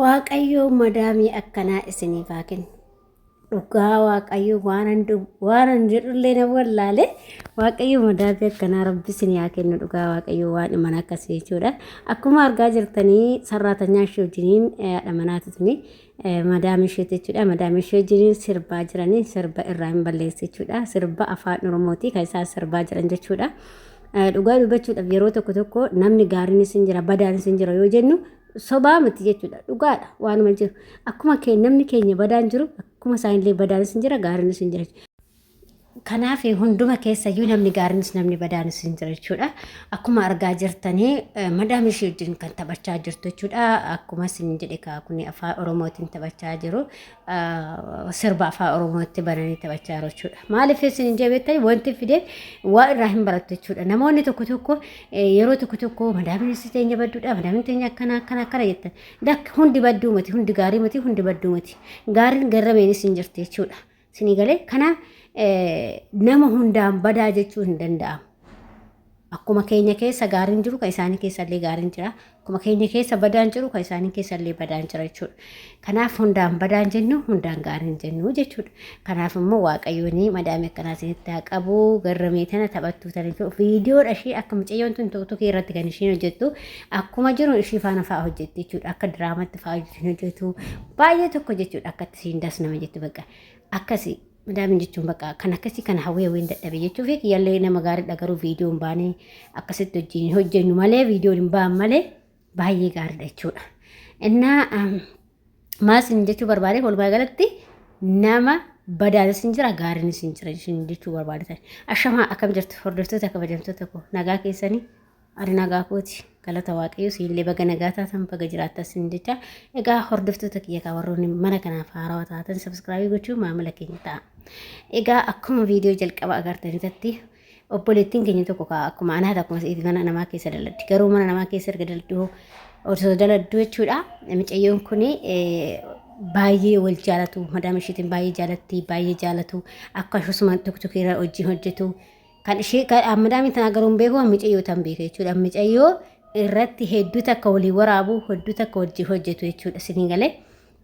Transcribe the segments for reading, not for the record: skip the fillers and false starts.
Waaqayyoo madaamii akkanaa isiniif haa kennu. Dhugaa Waaqayyoo waanan jedhullee na wallaale. Waaqayyoo madaamii akkanaa Rabbi isinii haa kennu, dhugaa Waaqayyoo waan mana akkasii jechuudha. Akkuma argaa jirtanii sarraatanyaa ishee wajjiniin, haadha manaati tuni, madaamii isheeti jechuudha. Madaamii ishee wajjiniin sirbaa jiranii, sirba irraa hin balleessu jechuudha. Sirba afaan Oromooti kan isaan sirbaa jiran jechuudha. Dhugaa dubbachuudhaaf yeroo tokko tokko namni gaariinis hin jira, badaanis hin jira yoo jennu sobaa miti jechuudha. Dhugaadha, waanuma jiru. Akkuma namni keenya badaan jiru, akkuma isaanillee badaanis hin jira, gaariinis hin jira. Kanaaf hunduma keessayyuu namni gaariinis namni badaanis hin jira jechuudha. Akkuma argaa jirtanii madaamii ishee wajjin kan taphachaa jirtu jechuudha. Akkuma isin jedhe kaa kun afaan Oromootiin taphachaa jiru. Sirba afaan Oromootti bananii taphachaa jiru jechuudha. Maaliif isin hin jabeettani wanti fide waa irraa hin barattu jechuudha. Namoonni tokko tokko yeroo tokko tokko madaamiin teenya badduudha, madaamiin teenya akkana akkana akkana jettan. Lakki, hundi badduu miti, hundi gaarii miti, hundi badduu miti. Gaariin garrameenis hin jirti jechuudha. Isinii galee? Kanaaf nama hundaan badaa jechuu hin danda'amu. Akkuma keenya keessa gaariin jiru, kan isaanii keessa illee gaariin jira. Akkuma keenya keessa badaan jiru, kan isaanii keessa illee badaan jira jechuudha. Kanaaf hundaan badaan jennu, hundaan gaariin jennu jechuudha. Kanaaf immoo Waaqayyoon madaamii akkanaa isinitti haa qabu. Garramee tana taphattuu tana jechuudha. Viidiyoodha ishee akka mucayyoon tun tokko irratti kan isheen hojjettu akkuma jiru ishii faana fa'aa hojjetti jechuudha. Akka diraamatti fa'aa hojjetu baay'ee tokko jechuudha. Akka itti siin das nama jettu bakka akkasii. Madaamin jechuun bakka kan akkasii kana hawwee hawween dadhabe jechuu fi kiyyallee nama gaariidha, garuu viidiyoo hin baane akkasitti wajjin hojjennu malee, viidiyoon hin ba'an malee baay'ee gaariidha jechuudha. Innaa maal isin jechuu barbaade, walumaa galatti nama badaanis hin jira, gaariinis hin jira isin jechuu barbaade. Ashamaa, akkam jirtu hordoftoota kabajamtoota koo? Nagaa keessanii? Ani nagaa kooti. Galata Waaqayyo, siinillee baga nagaa taatan, baga jiraattan sin jecha. Egaa hordoftoota kiyya kan warroonni mana kanaaf haarawaa taatan subscribe gochuun maamila keenya ta'a. Egaa akkuma viidiyoo jalqaba agartanitti obboleettiin keenya tokko kaa akkuma anaati, akkuma si'iti mana namaa keessa daladdi. Garuu mana namaa keessa erga daladdu, osoo daladdu jechuudha. Mucayyoon kun baay'ee wal jaalatu. Madaama isheetiin baay'ee jaalatti, baay'ee jaalatu. Akkasuma tokko irra hojii hojjetu. Kan ishee kan madaamiin tanaa garuu hin beeku, mucayyoo tan beeka jechuudha. Mucayyoo irratti hedduu takka walii waraabu, hedduu takka wajjin hojjetu jechuudha. Isinii galee?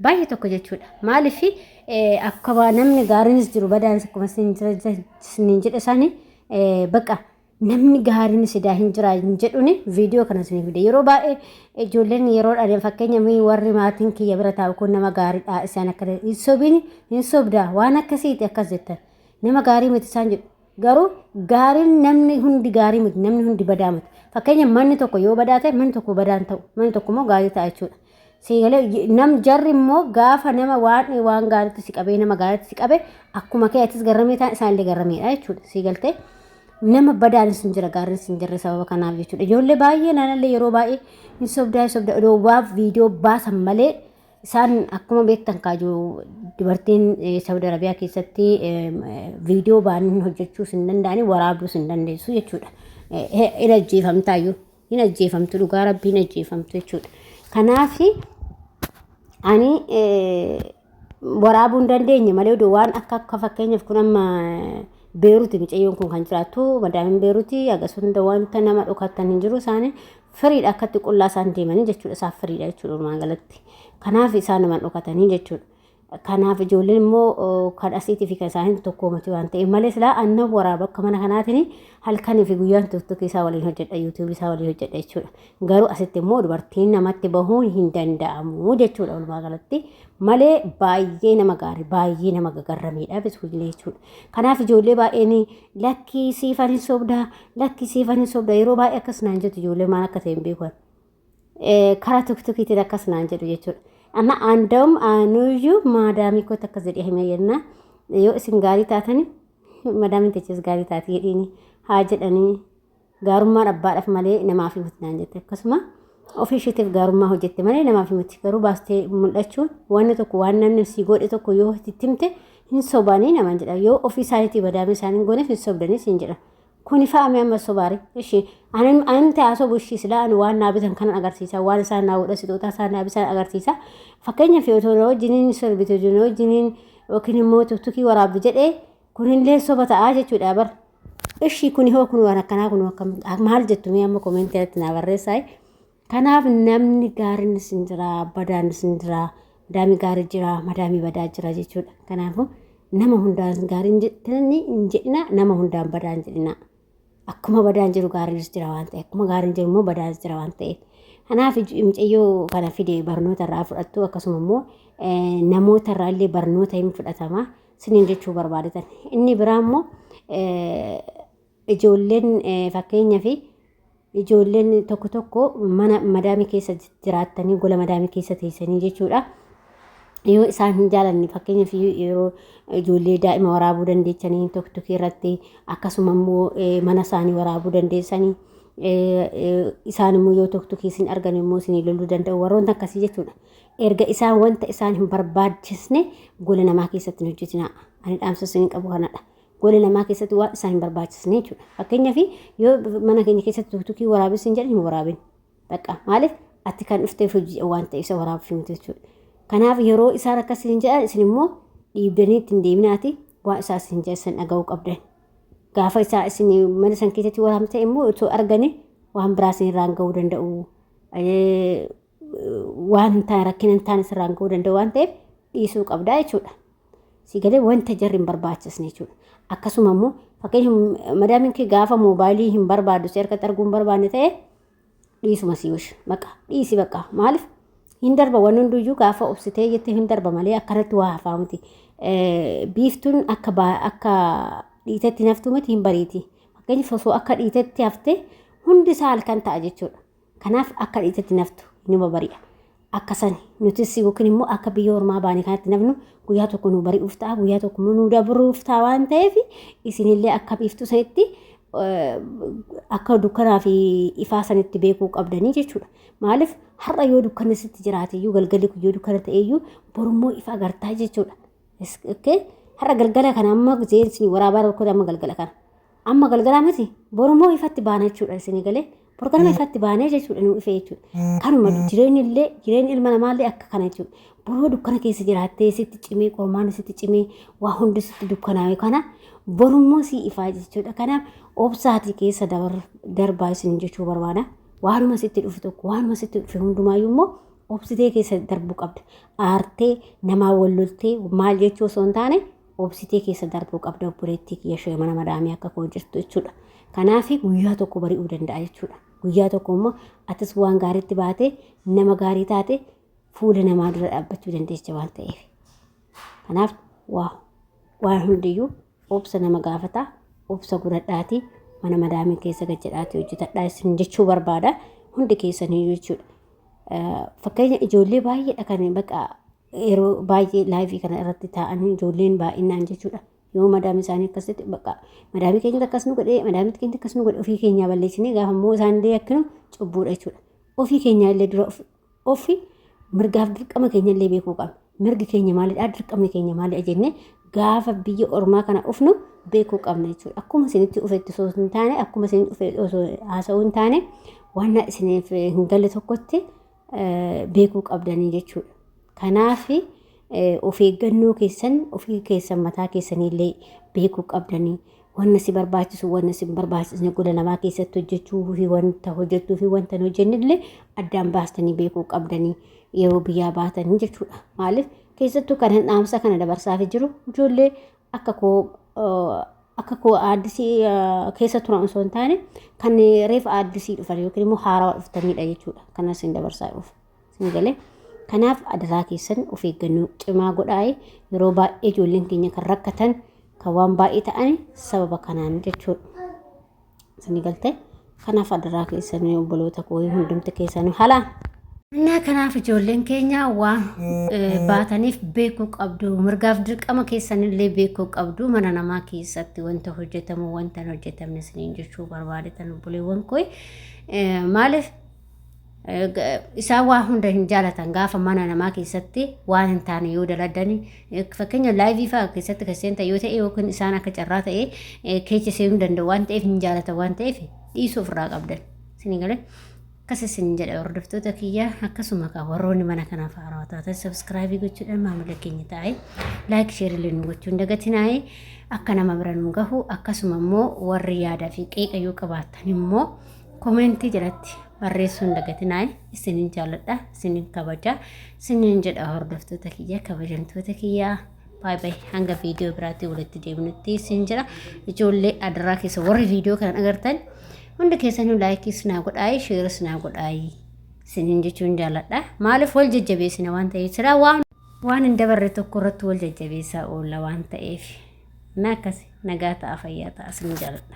Baay'ee tokko jechuudha. Maaliif akka namni gaariinis jiru badaanis akkuma isin jedhe isaanii bakka namni gaariin sidaa hin jira hin jedhuni viidiyoo kana isinii fide. Yeroo baay'ee ijoolleen yeroo dhaleen, fakkeenya warri maatiin kiyya bira taa'u kun nama gaariidha, isaan akka hin sobin, hin sobdaa, waan akkasiiti akkas jettan, nama gaarii miti isaan jedhu. Garuu gaariin namni hundi gaarii miti, namni hundi badaa miti. Fakkeenya manni tokko yoo badaa ta'e, manni tokko badaan ta'u, manni tokko immoo gaarii ta'a jechuudha. Siigalee nam jarri immoo gaafa nama waan gaariitti si qabee, nama gaariitti si qabe, akkuma kee atis garramee ta'an, isaan illee garrameedha jechuudha. Siigaltee nama badaanis hin jira, gaariinis hin jirre sababa kanaaf jechuudha. Ijoollee baay'ee naannollee yeroo baay'ee hin sobdaa, hin sobdaa odoo waa viidiyoo baasan malee. Isaan akkuma beektan kaajuu dubartiin Saudi Arabiyaa keessatti viidiyoo baanii hojjechuus hin danda'anii, waraabuus hin dandeessu jechuudha. Hin ajjeefamtaayyuu, hin ajjeefamtu, dhugaa Rabbii hin ajjeefamtu jechuudha. Kanaaf ani waraabuu hin dandeenye malee odoo waan akka fakkeenyaaf kun amma Beeruti mucayyoon kun kan jiraattu, madaamiin Beeruti agas hunda wanta nama dhokattan hin jiru, isaanii firiidha, akkatti qullaa isaan deemanii jechuudha, isaan firiidha jechuudha walumaa galatti. Kanaaf isaan nama dhokatanii jechuudha. Kanaaf ijoolleen immoo kan asiitii fi kan isaanii tokko miti waan ta'eef malee silaa annan waraaba akka mana kanaatiin halkanii fi guyyaan TikTokii isaa waliin hojjedha, YouTubeii isaa waliin hojjedha jechuudha. Garuu asitti immoo dubartiin namatti bahuun hin danda'amu jechuudha walumaa galatti malee baay'ee nama gaarii, baay'ee nama gagarrameedha bisuullee jechuudha. Kanaaf ijoollee baay'een lakkii siifan hin sobdaa, lakkii siifan hin sobdaa yeroo baay'ee akkas naan jettu. Ijoollee maal akka ta'e hin beeku. Karaa TikTokiitiin akkas naan jedhu jechuudha. Amma andawum anuyyuu maadaamii kootti akkas jedhee himee jennaa, yoo isin gaarii taatani madaamiin teeches gaarii taati jedhiini haa jedhanii, gaarummaan abbaadhaaf malee namaaf miti naan jette. Akkasuma ofii isheetiif gaarummaa hojjette malee namaaf miti, garuu baastee mul'achuun wanni tokko waan namni si godhe tokko yoo itti himte hin sobanii namaan jedha. Yoo ofii isaaniitii badaamii isaanii hin gooneef hin sobdanii siin jedha. Kuni fa'ame amma sobaare ishi anim ta'aa sobu ishii silaa ani waan naa bitan kanan agarsiisa, waan isaan naa godhan, sixootaa isaan naa bitan agarsiisa. Fakkeenyaaf otoo na wajjiniin sirbite, otoo na wajjiniin yookiin immoo tuktukii waraabdu jedhee, kunillee soba ta'aa jechuudha bar. Ishii kuni hoo kun waan akkanaa kun akkam maal jettu mee amma commentii irratti naa barreessaa. Kanaaf namni gaariinis hin jira, badaanis hin jira, madaamii gaarii jira, madaamii badaa jira jechuudha. Kanaafuu nama hundaan gaarii hin jedhina, nama hundaan badaa hin jedhina. Akkuma badaan jiru gaariinis jira waan ta'eef, akkuma gaariin jiru immoo badaanis jira waan ta'eef. Kanaaf mucayyoo kana fide barnoota irraa fudhattu, akkasuma immoo namoota irraa illee barnoota hin fudhatama siniin jechuu barbaadatan. Inni biraa immoo ijoolleen, fakkeenyaaf ijoolleen tokko tokko mana madaamii keessa jiraattanii, gola madaamii keessa teessanii jechuudha. Yoo isaan hin jaalanne, fakkeenyaaf yeroo ijoollee daa'ima waraabuu dandeessanii tokko irratti, akkasuma immoo mana isaanii waraabuu dandeessanii, isaan immoo yoo tokko isin argan immoo isin loluu danda'u, warroota akkasii jechuudha. Erga isaan wanta isaan hin barbaachisne gola namaa keessatti hin hojjetinaa. Ani dhaamsa isin qabu kanadha. Gola namaa keessatti waan isaan hin barbaachisne jechuudha. Fakkeenyaaf yoo mana keenya keessatti tuktukii waraabessi hin jedhan, hin waraabin. Bakka maaliif ati kan dhufteef hojii waan ta'eef isa waraabuuf miti jechuudha. Kanaaf yeroo isaan akkas hin jedhan isin immoo dhiibdanii ittiin deeminaati, waan isaa isin jedhan dhaga'uu qabdan. Gaafa isaa isin mana san keessatti waraabte immoo otoo arganii waan biraa isin irraan ga'uu danda'u. Waan hin taane, rakkina hin taane sirraan ga'uu danda'u waan ta'eef dhiisuu qabdaa jechuudha. Si galee, wanta jarri hin barbaachisne jechuudha. Akkasuma immoo fakkeenya madaamiin kee gaafa moobaayilii hin barbaaddu, si harkatti arguu hin barbaanne ta'e, dhiisuma si wish baqa, dhiisi baqa. Maaliif hin darba, wanni hunduyyuu gaafa obsitee jettee hin darba malee akkanatti waa hafaa miti. Biiftuun akka akka dhiitetti naftu miti, hin bariiti. Fakkeenyaaf osoo akka dhiitetti hafte hundi isaa halkan ta'a jechuudha. Kanaaf akka dhiitetti naftu nima bari'a. Akka sani nutis yookiin immoo akka biyya ormaa baane kanatti nafnu guyyaa tokko nu bari'uuf ta'a, guyyaa tokko immoo nu dabruuf ta'a waan ta'eef, isinillee akka biiftuu sanitti, akka dukkanaa fi ifaa sanitti beekuu qabdanii jechuudha. Maaliif har'a yoo dukkanni sitti jiraate iyyuu, galgalli kun yoo dukkana ta'e iyyuu, borummoo ifa agartaa jechuudha. Har'a galgala kana amma isin waraabaa rakkoo amma galgala kana. Amma galgalaa miti, borummoo ifatti baana jechuudha, isinii galee, borganama ifatti baanee jechuudha, nu ife jechuudha. Kanuma jireenyi illee, jireenyi ilma namaallee akka kana jechuudha. Boroo dukkana keessa jiraattee sitti cimee, qormaanni sitti cimee, waa hundi sitti dukkanaa'e kana borummoo si ifaa jechuudha. Kanaaf obsaatii keessa darbaa isin jechuu barbaada. Waanuma sitti dhufe tokko, waanuma sitti dhufe hundumaayyuu immoo obsitee keessa darbuu qabda. Aartee namaa wal loltee maal jechuu osoo hin taane, obsitee keessa darbuu qabda, obboleettii kiyya ishee mana madaamii akka koo jirtu jechuudha. Kanaaf guyyaa tokko bari'uu danda'a jechuudha. Guyyaa tokko immoo atis waan gaariitti baate, nama gaarii taate fuula namaa dura dhaabbachuu dandeessa waan ta'eef. Kanaaf waan hundiyyuu obsa nama gaafata. Obsa godhadhaatii mana madaamii keessa gad jedhaatii hojjetadhaa isin jechuu barbaada. Hundi keessaniyyuu jechuudha. Fakkeenya ijoollee baay'eedha kan bakka yeroo baay'ee live kana irratti taa'anii, ijoolleen baay'inaan jechuudha. Yoo madaamii isaanii akkasitti bakka madaamii keenyatti akkas nu godhee, madaamii keenyatti akkas nu godhe, ofii keenyaa balleessinee gaafa immoo isaan illee yakkinu cubbuudha jechuudha. Ofii keenyaa illee dura ofi mirgaaf dirqama keenya illee beekuu qabna. Mirgi keenya maalidha? Dirqamni keenya maalidha jennee gaafa biyya ormaa kana dhufnu beekuu qabna jechuudha. Akkuma isinitti dhufetti osoo hin taane, akkuma isin dhufe osoo haasa'uu hin taane, waan isiniif hin galle tokkotti beekuu qabdanii jechuudha. Kanaaf of eeggannoo keessan ofii keessan mataa keessaniillee beekuu qabdanii, wanna si barbaachisu, wanna si hin barbaachisne, gola namaa keessatti hojjechuu fi wanta hojjechuu fi wanta hin hojjenne illee addaan baastanii beekuu qabdanii yeroo biyyaa baatanii jechuudha. Maaliif keessattuu kan dhaamsa kana dabarsaaf jiru ijoollee akka koo aaddisii keessa turan osoo hin taane, kan reefa aaddisii dhufan yookiin immoo haarawaa dhuftanidha jechuudha. Kanas isin dabarsaa dhufu. Isin galee, kanaaf adaraa keessan of eeggannoo cimaa godhaa'e. Yeroo baay'ee ijoolleen keenya kan rakkatan, kan waan baay'ee ta'an sababa kanaan jechuudha. Isin galte, kanaaf adaraa keessan obboloota koo hundumti keessanuu halaan. Innaa kanaaf ijoolleen keenya waan baataniif beekuu qabdu. Mirgaaf dirqama keessanillee beekuu qabdu. Mana namaa keessatti wanta hojjetamu, wanta hin hojjetamne isiniin jechuu barbaadetan, obboleewwan koo. Maaliif isaan waa hunda hin jaalatan, gaafa mana namaa keessatti waan hin taane yoo daladani, fakkeenya live fa'aa keessatti kan seentan yoo ta'e, yookiin isaan akka carraa ta'e keessa seenuu danda'u waan ta'eef, hin jaalatan waan ta'eef, dhiisuu ofirraa qabdan. Isin galee, akkas isin jedha hordoftoota kiyya. Akkasuma kan warroonni mana kanaaf haarawaa taatan subscribe gochuudhaan maamila keenya taa'e, like, share illee nu gochuun dagatinaa'e, akka nama bira nu gahu. Akkasuma immoo warri yaadaa fi qeeqa yoo qabaattan immoo comment jalatti Barreessuu hin dagatinaa. Isinin jaalladha, isinin kabaja, isinin jedha hordoftoota kiyya, kabajamtoota kiyya. Baay baay, hanga viidiyoo biraatti walitti deebinutti isin jedha. Ijoollee adaraa keessa warri viidiyoo kana agartan hundi keessanuu laayikiis naa godhaayi, sheeris naa godhaayi isinin jechuun jaalladha. Maaliif wal jajjabeessina waan ta'eef, silaa waan hin dabarre tokko irratti wal jajjabeessaa oolla waan ta'eef. Na akkas nagaa ta'a, fayyaa ta'a, isin jaalladha.